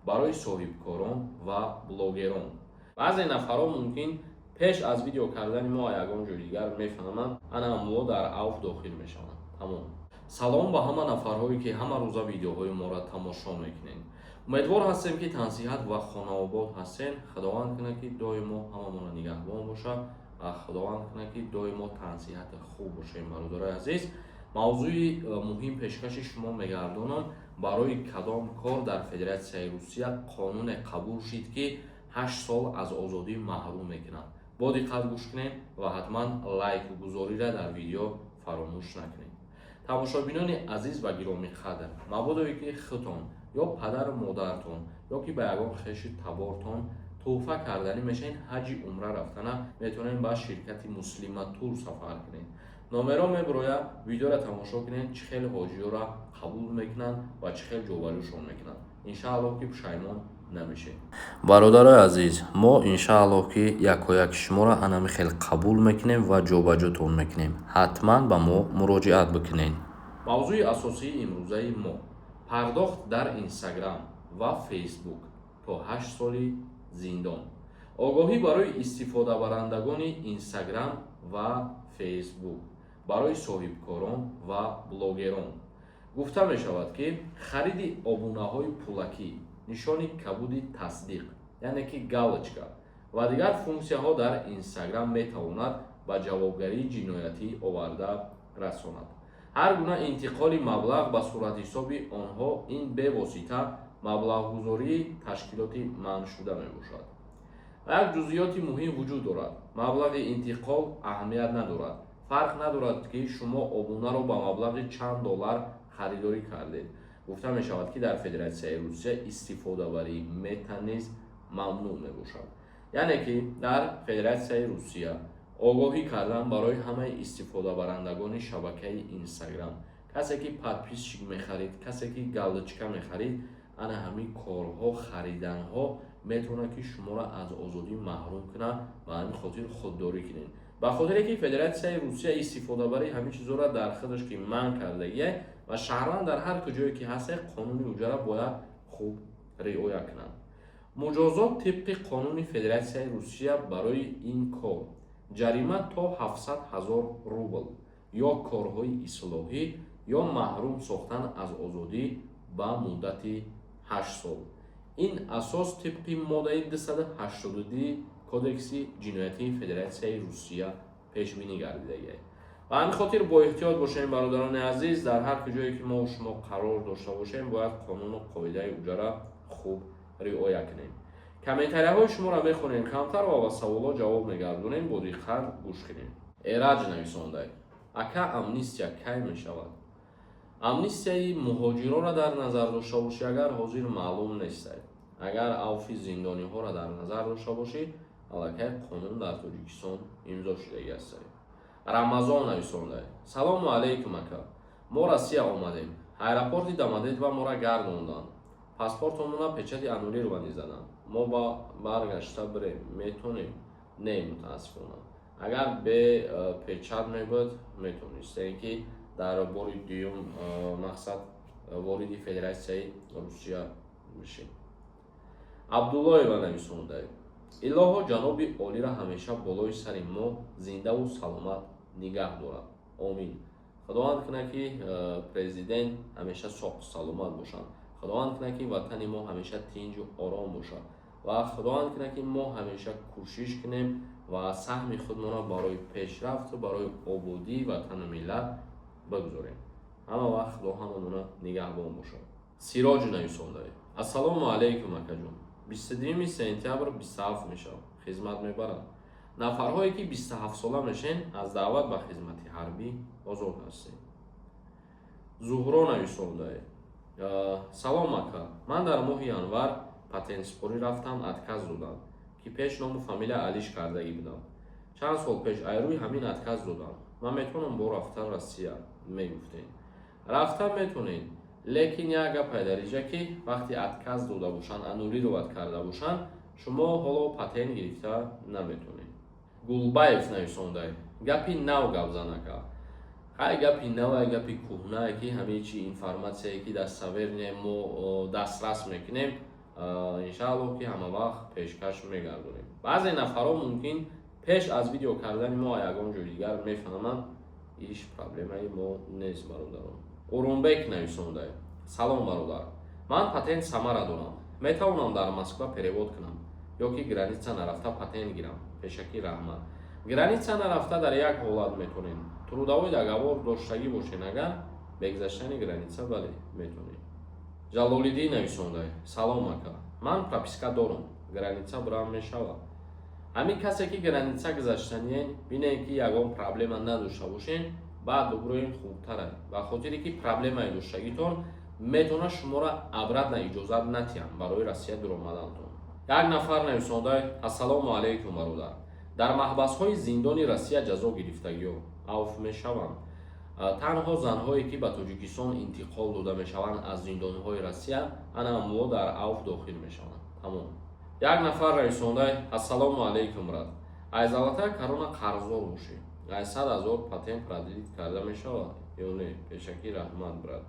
Барои соҳибкорон ва блогерон. Баъзе нафарҳо мумкин пеш аз видео кардани мо ягон ҷои дигар мефаҳманд, ана мо дар авф дохил мешаванд. Тамом. Салом ба ҳама нафарҳое, ки ҳама рӯза видеоҳои моро тамошо мекунед. Умедвор ҳастем, ки тансиҳат ва хонаобод ҳастем. Худованд кунад, ки доимо ҳамамона нигаҳбон бошад ва Худованд кунад, ки доимо тансиҳати хуб бошем. Бародарои азиз, мавзӯи муҳим пешкаши шумо мегардонам: барои кадом кор дар Федератсияи Русия қонуне қабул шид, ки 8 сол аз озодӣ маҳрум мекунад? Бо диққат гӯш кунед ва ҳатман лайкгузориро дар видео фаромӯш накунед. Тамошобинони азиз ва гиромиқадр, мабодое ки худтон ё падару модаратон ё ки ба ягон хеши табортон тӯҳфа карданӣ мешавед ҳаҷи умра рафтана, метавонед ба ширкати Муслима Тур сафар кунед. Номерҳо мебирояд, видеоро тамошо кунед, чӣ хел ҳоҷиёро қабул мекунанд ва чӣ хел ҷобаҷӯшон мекунанд. Иншааллоҳ, ки пушаймон намешед. Бародарои азиз, мо иншааллоҳ, ки якояки шуморо анами хел қабул мекунем ва ҷобаҷӯтон мекунем. Ҳатман ба мо муроҷиат бикунед. Мавзӯи асосии имрӯзаи мо: пардохт дар Инстаграм ва Фейсбук то 8 соли зиндон. Огоҳӣ барои истифодабарандагони Инстаграм ва Фейсбук, барои соҳибкорон ва блогерон. Гуфта мешавад, ки хариди обунаҳои пулакӣ, нишони кабуди тасдиқ, яъне ки галочка ва дигар функсияҳо дар Инстаграм метавонад ба ҷавобгарии ҷиноятӣ оварда расонад. Ҳар гуна интиқоли маблағ ба суратҳисоби онҳо ин бевосита маблағгузории ташкилоти манъшуда мебошад. Як ҷузъиёти муҳим вуҷуд дорад: маблағи интиқол аҳамият надорад. Фарқ надорад, ки шумо обунаро ба маблағи чанд доллар харидорӣ кардед. Гуфта мешавад, ки дар Федератсияи Русия истифодабарии Мета низ мамнӯъ мебошад. Яъне ки дар Федератсияи Русия огоҳӣ кардан барои ҳамаи истифодабарандагони шабакаи Инстаграм: касе ки подписчик мехарид, касе ки галочка мехарид, ана ҳамин корҳо, хариданҳо метавонад, ки шуморо аз озодӣ маҳрум кунад. Ба ҳамин хотир худдорӣ кунед, ба хотире ки Федератсияи Русия истифодабарии ҳамин чизҳоро дар худаш ки манъ кардагия ва шаҳрванд дар ҳар куҷое ки ҳаста, қонуни уҷара бояд хуб риоя кунанд. Муҷозот тибқи қонуни Федератсияи Русия барои ин кор ҷарима то 700 ҳазор рубл ё корҳои ислоҳӣ, ё маҳрум сохтан аз озодӣ ба муддати 8 сол. Ин асос тибқи моддаи 282 Кодекси ҷиноятии Федератсияи Русия пешбинӣ гардидагист. Ба ҳамин хотир бо эҳтиёт бошем, бародарони азиз. Дар ҳар куҷое ки мо шумо қарор дошта бошем, бояд қонуну қоидаи уҷара хуб риоя кунем. Комментарияҳои шуморо мехонем камтар ва ба саволҳо ҷавоб мегардонем. Бо диққат гӯш кунем. Эраҷ нависондай: «Ака, амнистия кай мешавад?» Амнистияи муҳоҷиронро дар назар дошта бошӣ, агар ҳозир маълум нестай. Агар авфи зиндониҳоро дар назар дошта бошӣ, аллакай қонун дар Тоҷикистон имзо шудагӣ ҳастай. Рамазон нависондай: «Салому алайкум, ака. Мо Россия омадем, аэропорти Домодедово моро гардонданд, паспортомона печати аннулирование заданд. Мо ба баргашта бирем метонем?» Не, мутаассифона. Агар бе печать мебуд, метонистем, ки дар бори дуюм мақсад вориди Федератсияи Русия бишем. Абдуллоева нависондай: «Илоҳо, ҷаноби олиро ҳамеша болои сари мо зиндаву саломат нигаҳ дорад, омин». Худованд кунад, ки президент ҳамеша соқу саломат бошанд. Худованд кунад, ки ватани мо ҳамеша тинҷу ором бошад ва Худованд кунад, ки мо ҳамеша кӯшиш кунем ва саҳми худмонро барои пешрафту барои ободии ватану миллат бигузорем. Ҳама вақт Худо ҳамамона нигаҳбон бошад. Сироҷ нависондай: «Ассалому алайкум, акаҷон. 22 сентябр 27 мешавад, хизмат мебарад?» Нафарҳое ки 27 сола мешен, аз даъват ба хизмати ҳарбӣ озод ҳастем. Зуҳро нависондай: «Салом, ака. Ман дар моҳи январ патентспорӣ рафтам, отказ додам, ки пеш ному фамилия алиш кардагӣ будам чанд сол пеш. Айрӯи ҳамин отказ додам. Ман метавонам бо рафтан Россия?» Мегуфтем, рафтан метонед, лекин як гапай дариҷа, ки вақте отказ дода бошанд, аннулировать карда бошанд, шумо ҳоло патент гирифта наметонед. Гулбаев нависондай: «Гапи нав гап зан, ака». Ҳай, гапи навай, гапи кӯҳнае, ки ҳамаи чи информатсияе, ки дар саверне мо дастрас мекунем. Иншааллоҳ, ки ҳама вақт пешкаш мегардонем. Баъзе нафарҳо мумкин пеш аз видео кардани мо ягон ҷои дигар мефаҳманд. Иш проблемаи мо нест, бародарон. Урунбек нависонда: «Салом, бародар, ман патент Самара дорам, метавонам дар Москва перевод кунам ё ки граница нарафта патент гирам? Пешакӣ раҳмат». Граница нарафта дар як ҳолат метонем: трудовой договор доштагӣ бошен. Агар бе гузаштани граница, бале, метонем. Ҷалолиддин нависонда: «Салом, ака, ман прописка дорам, граница бурам мешавад?» Ҳамин касе ки граница гузаштаниен, бинем, ки ягон проблема надошта бошен, баъд бубуроем, хубтара, ба хотире ки проблемаи доштагитон метавонад шуморо обратно иҷозат натиҳанд барои Россия дуромадантон. Як нафар нависонда: «Ассалому алайкум, бародар, дар маҳбасҳои зиндони Россия ҷазо гирифтагиҳо авф мешаванд?» Танҳо занҳое, ки ба Тоҷикистон интиқол дода мешаванд аз зиндонҳои Россия, ана ҳамво дар авф дохил мешаванд, тамом. Як нафар нависонда: «Ассалому алайкум, брат, ай Золотая Корона қарздор бошӣ, ай 100 000 патент продлить карда мешавад ё не? Пешакӣ раҳмат, брат».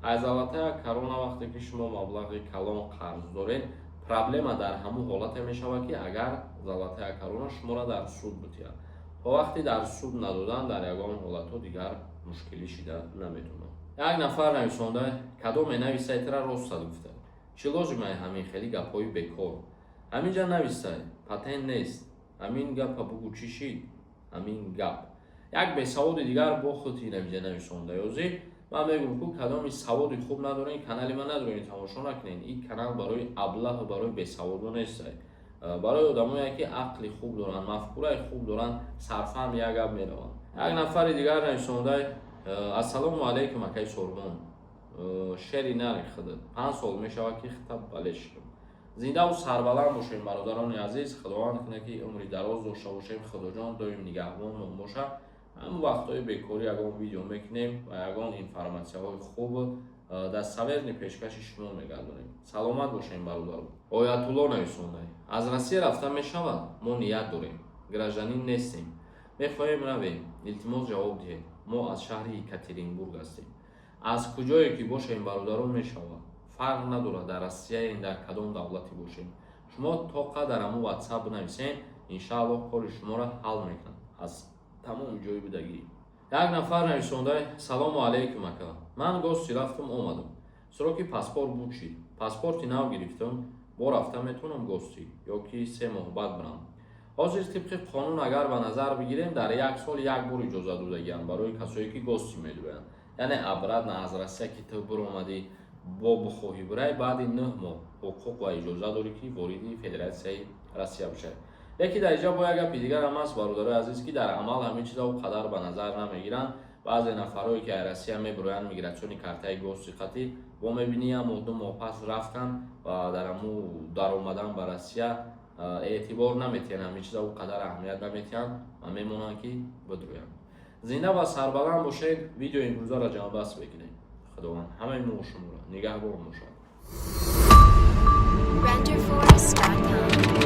Ай Золотая Корона вақте ки шумо маблағи калон қарз доред, проблема дар ҳамун ҳолате мешавад, ки агар Золотая Корона шуморо дар суд бутиҳад. То вақте дар суд надодан, дар ягон ҳолатҳо дигар мушкилӣ шида наметавонад. Як нафар нависонда: «Кадоме нависайтра ростат гуфта, чӣ лозимай ҳамин хели гапҳои бекор? Ҳаминҷа нависай, патент нест, ҳамин гапа бугӯ, чӣ шид ҳамин гап?» Як бесаводи дигар бо худ инамиҷа нависонда. Ёзӣ ман мегӯм, ку кадоми саводи хуб надорен, канали ман надорен, тамошо накунен. Ин канал барои аблаҳу барои бесаводо нестай, барои одамое ки ақли хуб доранд, мафкураи хуб доранд, сарфаҳм як гап мераванд. Як нафари дигар нависонда: «Ассалому алайкум, акаи Сорбон, шери нари худат, 5 сол мешавад, ки хитаб бале шудам». Зиндаву сарбаланд бошем, бародарони азиз. Худованд кунад, ки умри дароз дошта бошем. Худоҷон доим нигаҳбонмон бошад. Ҳамн вақтҳои бекорӣ ягон видео мекунем ва ягон информатсияҳои хуб дастсаверни пешкаши шумо мегардонем. Саломат бошем, бародаро. Оятулло нависонда: «Аз Россия рафта мешавад? Мо ният дорем, гражданин нестем, мехоҳем равем, илтимос, ҷавоб диҳед. Мо аз шаҳри Екатеринбург ҳастем». Аз куҷое ки бошем, бародарон, мешавад, фарқ надорад, дар Россияен, дар кадом давлате бошем. Шумо то қадар ҳамун Ватсап бинависем, иншааллоҳ, кори шуморо ҳал мекунад аз тамоми ҷои будагӣ. Як нафар нависонда: «Салому алайкум, ака, ман гости рафтум, омадам, сроки паспорт буд шид, паспорти нав гирифтам, бо рафта метавонам гости ё ки 3 моҳ баъд бирам?» Ҳозир тибқи қонун агар ба назар бигирем, дар як сол як бор иҷоза додагианд барои касое ки гости медоянд. Яъне обратно аз Россия ки ту биромадӣ, бо бихоҳӣ бирай, баъди 9 моҳ ҳуқуқ ва иҷоза дорӣ, ки вориди Федератсияи Россия бишавӣ. Лекин дар инҷа бо як гапи дигар ҳам аст, бародарои азиз, ки дар амал ҳамин чиза о қадар ба назар намегиранд. Баъзе нафарое ки аз Россия мебироянд, миграционный картаи гости қатӣ бо мебинӣ, як моҳ, 2 моҳ пас рафтан ва дар ҳаму даромадан ба Россия эътибор наметиҳанд, ҳамин чиза о қадар аҳамият наметиҳанд ва мемонанд, ки бидроянд. Зинда ва сарбаланд бошед. Видеои имрӯзаро ҷамъбаст мекунем. Худованд ҳамаи мо шуморо нигаҳбон бошад. Renderforest.com.